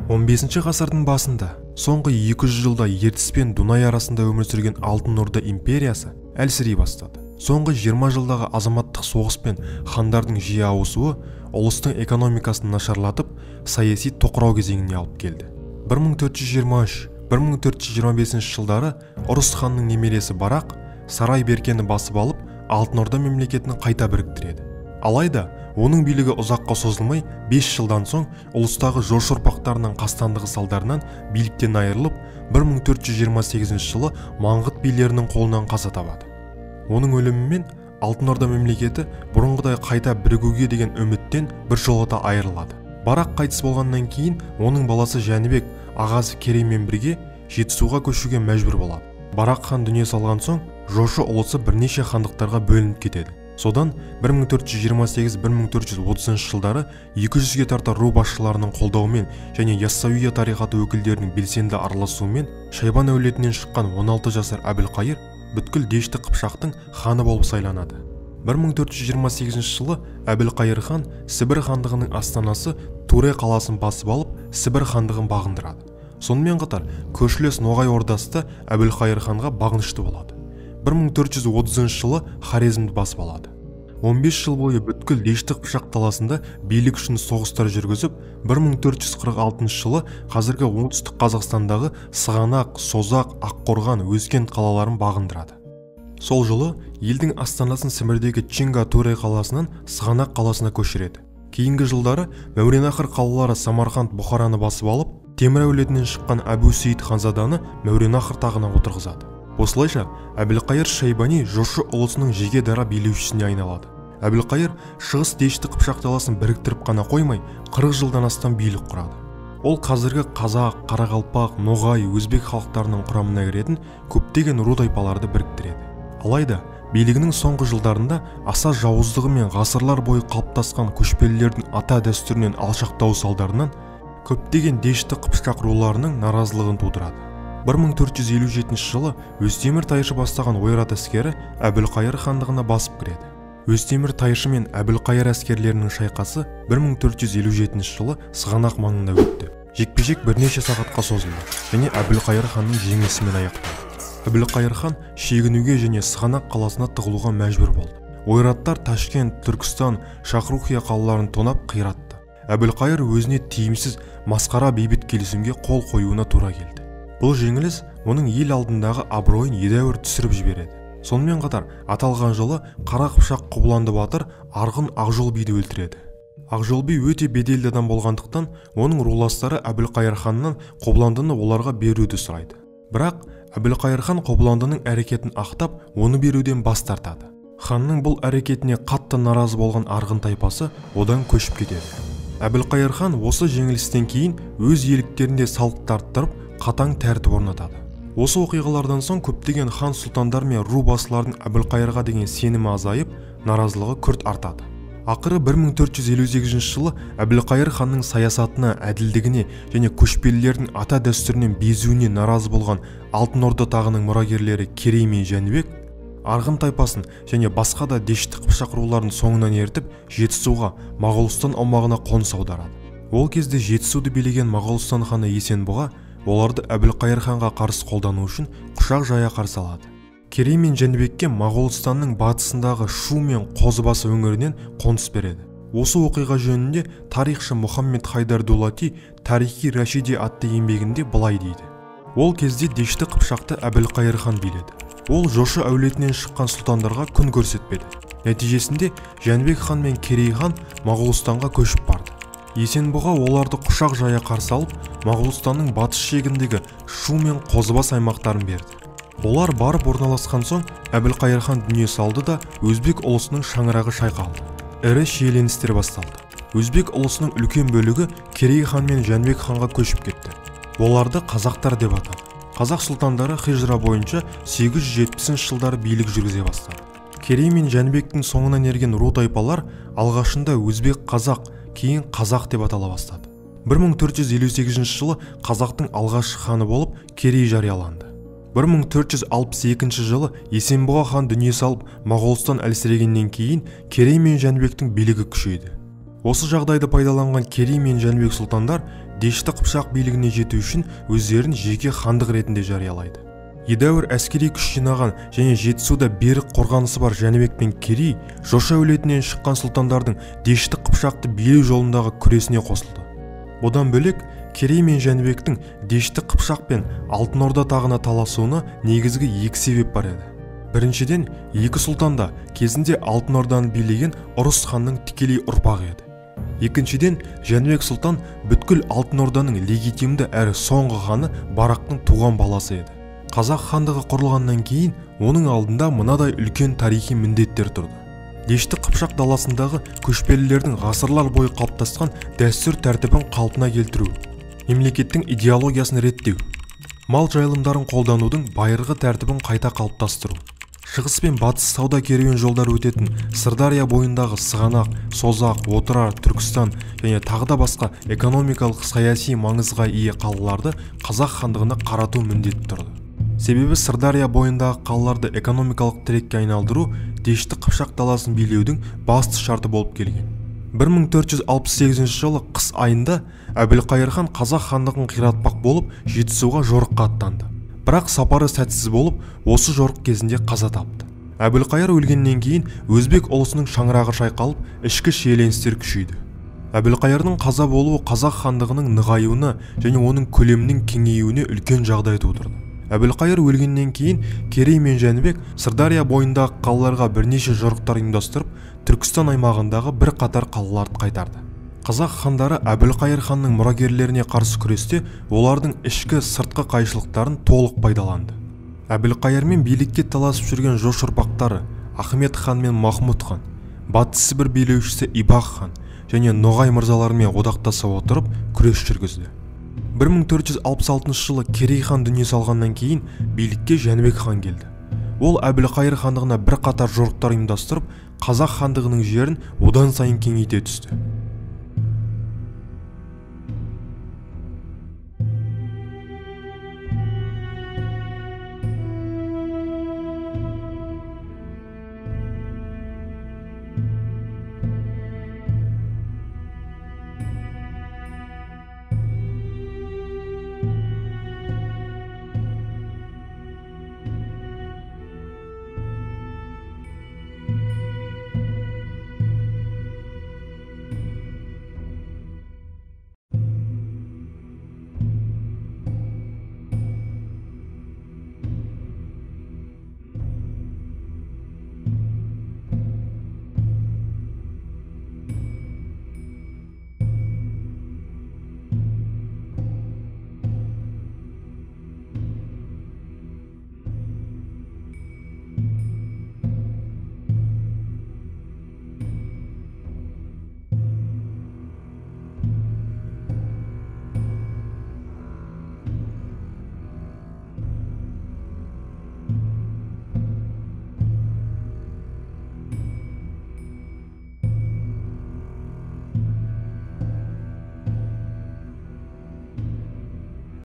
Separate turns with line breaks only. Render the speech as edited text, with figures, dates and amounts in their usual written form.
15 ғасырдың басында соңғы 200 жылда Ертіс пен Дунай арасында өмір сүрген Алтын Орда империясы әлсірей бастады. Соңғы 20 жылдағы азаматтық соғыс пен хандардың жиі ауысуы ұлыстың экономикасын нашарлатып, саяси тоқырау кезеңіне алып келді. 1423-1425 жылдары Ұрыс ханның немересі Барақ Сарай Беркені басып алып, Алтын Орда мемлекетін қайта біріктіреді. Алайда оның билігі ұзаққа созылмай, 5 жылдан соң ұлыстағы жошы ұрпақтарының қастандығы салдарынан биліктен айырылып, 1428 жылы Маңғыт билерінің қолынан қаза табады. Оның өлімімен Алтын Орда мемлекеті бұрынғыдай қайта бірігуге деген үміттен біржолата айырылады. Барақ қайтыс болғаннан кейін оның баласы Жәнібек ағасы Кереймен бірге Жетісуға көшуге мәжбүр болады. Барақ хан дүние салған соң Жошы ұлысы бірнеше хандықтарға бөлініп кетеді. Содан 1428-1430 жылдары 200-ге тарта ру басшыларының қолдауымен және Яссауия тарихаты өкілдерінің белсенді араласуымен Шайбан әулетінен шыққан 16 жасар Әбілқайыр бүткіл Дешті Қыпшақтың ханы болып сайланады. 1428 жылы Әбілқайыр хан Сібір хандығының астанасы Туре қаласын басып алып, Сібір хандығын бағындырады. Сонымен қатар көршілес Ноғай ордасы да Әбілқайыр ханға бағынышты болады. 1430 жылы Хорезмді басып алады. 15 жыл бойы бүткіл Дешті Қыпшақ даласында билік үшін соғыстар жүргізіп, 1446 жылы қазіргі оңтүстік Қазақстандағы Сығанақ, Созақ, Аққорған, Өзгент қалаларын бағындырады. Сол жылы елдің астанасын Сібірдегі Чинга Туре қаласынан Сығанақ қаласына көшіреді. Кейінгі жылдары Мәуереннахр қалалары Самарқанд, Бұхараны басып алып, Темір әулетінен шыққан Әбу Сейд ханзаданы Мәуереннахр тағына отырғызады. Осылайша Әбілқайыр Шайбани Жошы ұлысының жеке дара билеушісіне айналады. Әбілқайыр Шығыс Дешті Қыпшақ даласын біріктіріп қана қоймай, 40 жылдан астам билік құрады. Ол қазіргі қазақ, қарақалпақ, ноғай, өзбек халықтарының құрамына кіретін көптеген ру тайпаларды біріктіреді. Алайда билігінің соңғы жылдарында аса жауыздығы мен ғасырлар бойы қалыптасқан көшпелілердің ата дәстүрінен алшақтауы салдарынан көптеген Дешті Қыпшақ руларының наразылығын тудырады. 1457 жылы Өздемір Тайшы бастаған Ойрат әскері Әбілқайыр хандығына басып кіреді. Өздемір Тайшы мен Әбілқайыр әскерлерінің шайқасы 1457 жылы Сығанақ маңында өтті. Жекпе-жек бірнеше сағатқа созылды және Әбілқайыр ханның жеңілісімен аяқталды. Әбілқайыр хан шегінуге және Сығанақ қаласына тығылуға мәжбүр болды. Ойраттар Ташкент, Түркістан, Шахрухия қалаларын тонап қиратты. Әбілқайыр өзіне тиімсіз масқара бейбіт келісімге қол қоюына тура келді. Бұл жеңіліс оның ел алдындағы абыройын едәуір түсіріп жібереді. Сонымен қатар аталған жылы Қара Қыпшақ Қобыланды батыр Арғын Ақжол биді өлтіреді. Ақжол би өте беделді адам болғандықтан оның руластары Әбілқайыр ханнан Қобыландыны оларға беруді сұрайды. Бірақ Әбілқайыр хан Қобыландының әрекетін ақтап, оны беруден бас тартады. Ханның бұл әрекетіне қатты наразы болған Арғын тайпасы одан көшіп кетеді. Әбілқайыр хан осы жеңілістен кейін өз иеліктерінде салық тарттырып, қатаң тәртіп орнатады. Осы оқиғалардан соң көптеген хан сұлтандар мен ру басылардың Әбілқайырға деген сенімі азайып, наразылығы күрт артады. Ақыры 1458 жылы Әбілқайыр ханның саясатына, әділдігіне және көшпелілердің ата дәстүрінен безуіне наразы болған Алтын Орда тағының мұрагерлері Керей мен Жәнібек Арғын тайпасын және басқа да Дешті Қыпшақ руларын соңынан ертіп, Жетісуға, Моғолстан аумағына қоныс аударады. Ол кезде Жетісуды билеген Моғолстан ханы Есенбұға оларды Әбілқайыр ханға қарсы қолдану үшін құшақ жая қарсы алады. Керей мен Жәнібекке Моғолстанның батысындағы Шу мен Қозыбасы өңірінен қоныс береді. Осы оқиға жөнінде тарихшы Мұхаммед Хайдар Дулати Тарихи Рашиди атты еңбегінде былай дейді. Ол кезде Дешті Қыпшақты Әбілқайыр хан биледі. Ол Жошы әулетінен шыққан сұлтандарға күн көрсетпеді. Нәтижесінде Жәнібек хан мен Керей хан Моғолстанға көшіп барды. Есенбұға оларды құшақ жая қарсы алып, Моғолстанның батыс шегіндегі Шу мен Қозыбас аймақтарын берді. Олар барып орналасқан соң Әбілқайыр хан дүние салды да Өзбек ұлысының шаңырағы шайқалды. Ірі шиеленістер басталды. Өзбек ұлысының үлкен бөлігі Керей хан мен Жәнібек ханға көшіп кетті. Оларды қазақтар деп атады. Қазақ сұлтандары хижра бойынша 870 жылдары билік жүргізе бастады. Керей мен Жәнібектің соңынан ерген ру тайпалар алғашында өзбек қазақ, кейін қазақ деп атала бастады. 1458 жылы қазақтың алғашқы ханы болып Керей жарияланды. 1462 жылы Есенбұға хан дүние салып, Моғолстан әлсірегеннен кейін Керей мен Жәнібектің билігі күшейді. Осы жағдайды пайдаланған Керей мен Жәнібек сұлтандар Дешті Қыпшақ билігіне жету үшін өздерін жеке хандық ретінде жариялайды. Едәуір әскери күш жинаған және Жетісуда берік қорғанысы бар Жәнібек пен Керей Жошы әулетінен шыққан сұлтандардың Дешті Қыпшақты билеу жолындағы күресіне қосылды. Бұдан бөлек, Керей мен Жәнібектің Дешті Қыпшақ пен Алтын Орда тағына таласуына негізгі екі себеп бар еді. Біріншіден, екі сұлтан да кезінде Алтын Орданы билеген Ұрыс ханның тікелей ұрпағы еді. Екіншіден, Жәнібек сұлтан бүткіл Алтын Орданың легитимді әрі соңғы ханы Барақтың туған баласы еді. Қазақ хандығы құрылғаннан кейін оның алдында мынадай үлкен тарихи міндеттер тұрды. Дешті Қыпшақ даласындағы көшпелілердің ғасырлар бойы қалыптасқан дәстүр тәртібін қалпына келтіру, мемлекеттің идеологиясын реттеу, мал жайылымдарын қолданудың байырғы тәртібін қайта қалыптастыру, шығыс пен батыс сауда керуен жолдары өтетін Сырдария бойындағы Сығанақ, Созақ, Отырар, Түркістан және тағы да басқа экономикалық саяси маңызға ие қалаларды қазақ хандығына қарату міндеті тұрды. Себебі Сырдария бойындағы қалаларды экономикалық тірекке айналдыру Дешті Қыпшақ даласын билеудің басты шарты болып келген. 1468 жылы қыс айында Әбілқайыр хан қазақ хандығын қиратпақ болып Жетісуға жорыққа аттанды. Бірақ сапары сәтсіз болып, осы жорық кезінде қаза тапты. Әбілқайыр өлгеннен кейін өзбек ұлысының шаңырағы шайқалып, ішкі шиеленістер күшейді. Әбілқайырдың қаза болуы қазақ хандығының нығаюына және оның көлемінің кеңеюіне үлкен жағдай тудырды. Әбілқайыр өлгеннен кейін Керей мен Жәнібек Сырдария бойындағы қалаларға бірнеше жорықтар ұйымдастырып, Түркістан аймағындағы бірқатар қалаларды қайтарды. Қазақ хандары Әбілқайыр ханның мұрагерлеріне қарсы күресте олардың ішкі сыртқы қайшылықтарын толық пайдаланды. Әбілқайырмен билікке таласып жүрген Жошы ұрпақтары Ахмет хан мен Махмұд хан, Батыс Сібір билеушісі Ибақ хан және Ноғай мырзаларымен одақтаса отырып күрес жүргізді. 1466 жылы Керей хан дүние салғаннан кейін билікке Жәнібек хан келді. Ол Әбілқайыр хандығына бірқатар жорықтар ұйымдастырып, қазақ хандығының жерін одан сайын кеңейте түсті.